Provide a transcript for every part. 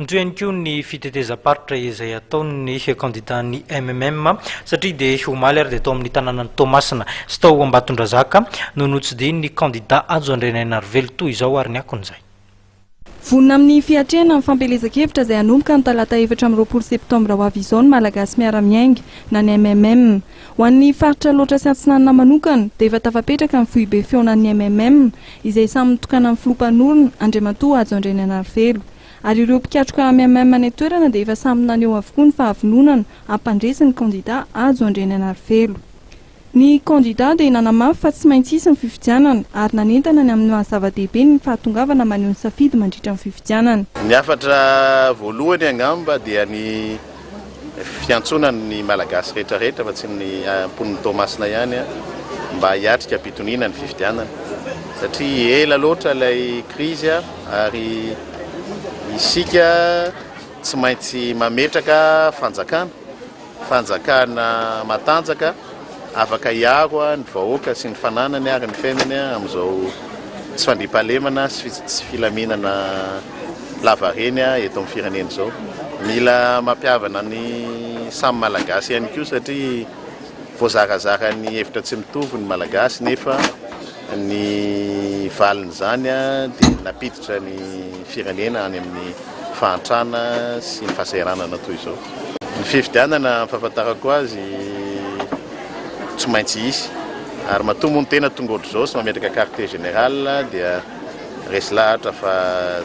Mitohy ihany koa ny fitetezam-paritra izay ataon'ny kandidan'ny MMM satria dia omaly ary dia tao amin'ny tanànan'i Toamasina sy tao Ambatondrazaka no notsidihin'ny kandida Hajo Andrianainarivelo toy izao ary ny akon'izay. Vonona amin'ny fiatrehana ny fampielezan-kevitra izay hanomboka ny talata 24 septambra ho avy izao ny Malagasy Miara-Miainga na ny MMM. Ho an'ny faritra Alaotra sy Atsinanana manokana dia efa tafapetraka ny foibe fihaonan'ny MMM izay samy notokanan'ny filoha mpanorina Andriamatoa Hajo Andrianainarivelo. Ary ireo mpikatroka MMM any an-toerana dia efa samy naneho avokoa ny fahavononana hampandresy ny kandida Hajo Andrianainarivelo. Ny kandida dia nanamafy fa tsy maintsy hisy ny fifidianana ary nanentana ny amin'ny maha zava-dehibe ny fahatongavana maneho ny safidy mandritra ny fifidianana. Ny hafatra voalohany angamba dia ny fiantsoana ny Malagasy rehetra rehetra fa tsy ny mponin'i Toamasina ihany mba hiatrika am-pitoniana ny fifidianana satria ela loatra ilay krizy ary isika tsy maintsy mametraka fanjakana, fanjakana matanjaka afaka hiaro ny vahoaka sy ny fananany ary ny fiainany amin'izao tsy fandriampahalemana sy tsy filaminana lavareny eto amin'ny firenena izao. Mila mampihavana ny samy Malagasy ihany koa satria voazarazaran'ny hevitra tsy mitovy ny Malagasy nefa ny valin'izany dia nampiditra ny firenena any amin'ny fahantrana sy ny fahasahiranana toy izao. Ny fifidianana ny fahafantarako azy tsy maintsy hisy ary matoa moa ny tena tonga ohatr'izao sy mametraka quartier général dia resy lahatra fa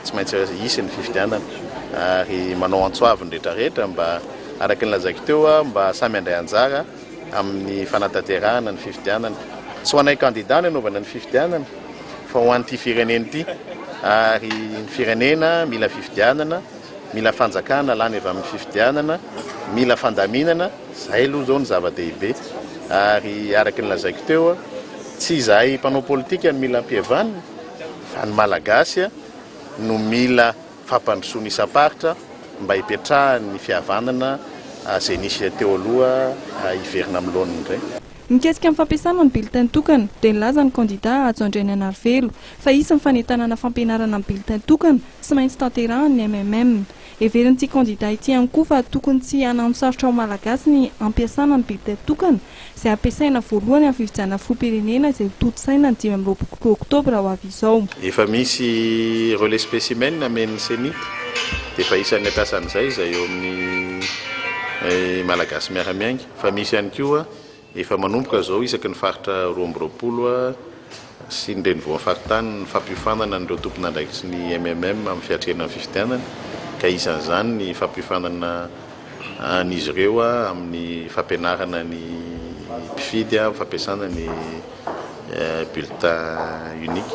tsy maintsy hisy ny fifidianana ary manao antso avo ny rehetrarehetra mba araka ny lazaiko teo mba samy handray anjara amin'ny fanatanterahana ny fifidianana. Tsy ho anay kandida no hanaovana ny fifidianana fa ho an'ity firenena ity ary ny firenena mila fifidianana, mila fanjakana lany avy amin'ny fifidianana, mila fandaminana, izay aloha izao no zava-dehibe ary araka ny lazaiko teo tsy izahay mpanao politika no mila ampihavanina fa ny Malagasy no mila fampandrosoana isam-paritra mba hipetrahan'ny fihavanana izay nisy teo aloha hiverina amin'ny laoniny indray. Mikasika ny fampiasana ny bulletin tokana dia nilaza ny kandida Hajo Andrianainarivelo fa hisy ny fanentanana fampianarana ny bulletin tokana tsy maintsy tanterahan'ny MMM. Heverin'ity kandida ity ihany koa fa tokony tsy hanano sarotra ho Malagasy ny hampiasana ny bulletin tokana izay hampiasaina voalohany amin'ny fifidianana filoham-pirenena izay ho tontosaina ny 25 oktobra ho avy izao. Efa misy relais spécimen amen'ny Cenit dia efa isan'ny hampiasa an'izay izay eo amin'ny Malagasy miara-miainga fa misy ihany koa efa manomboka izao isaky ny faritra 22 sy ny renivohon'ny faritany ny fampiofanana an'ireo tompon'andraikitry ny MMM amin'ny fiatrehana ny fifidianana ka isan'izany ny fampiofanana an'izy ireo amin'ny fampianarana ny mpifidy amin'ny fampiasana ny bulletin unique.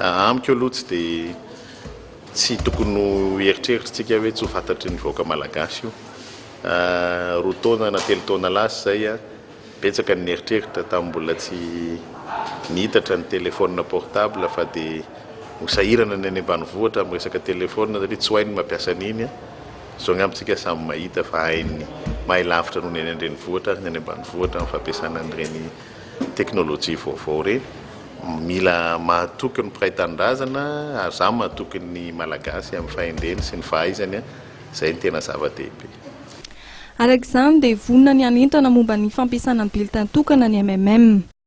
Amiko aloha tsy dia tsy tokony ho eritreritritsika hoe tsy ho fantatry ny vahoaka malagasy io. 2 taona na 3 taona lasa izay, betsaka ny nieritreritra tamin'ny mbola tsy nihitatra ny téléphone portable fa dia ho sahirana ny any ambanivohitra amin'ny resaka téléphone satria tsy ho hainy ny mampiasa an'iny. Izao angamba isika samy mahita fa hainy mahay lavitra noho ny any an-drenivohitra ary ny any ambanivohitra amin'ny fampiasana an'ireny teknolojia vaovao ireny. Mila mahatoky ny mpiray tanindrazana ary izaho mahatoky ny Malagasy amin'ny fahendreny sy ny fahaizany, izay no tena zava-dehibe. Araka izany dia vonona ny hanentana momba ny fampiasana ny bulletin tokana ny MMM.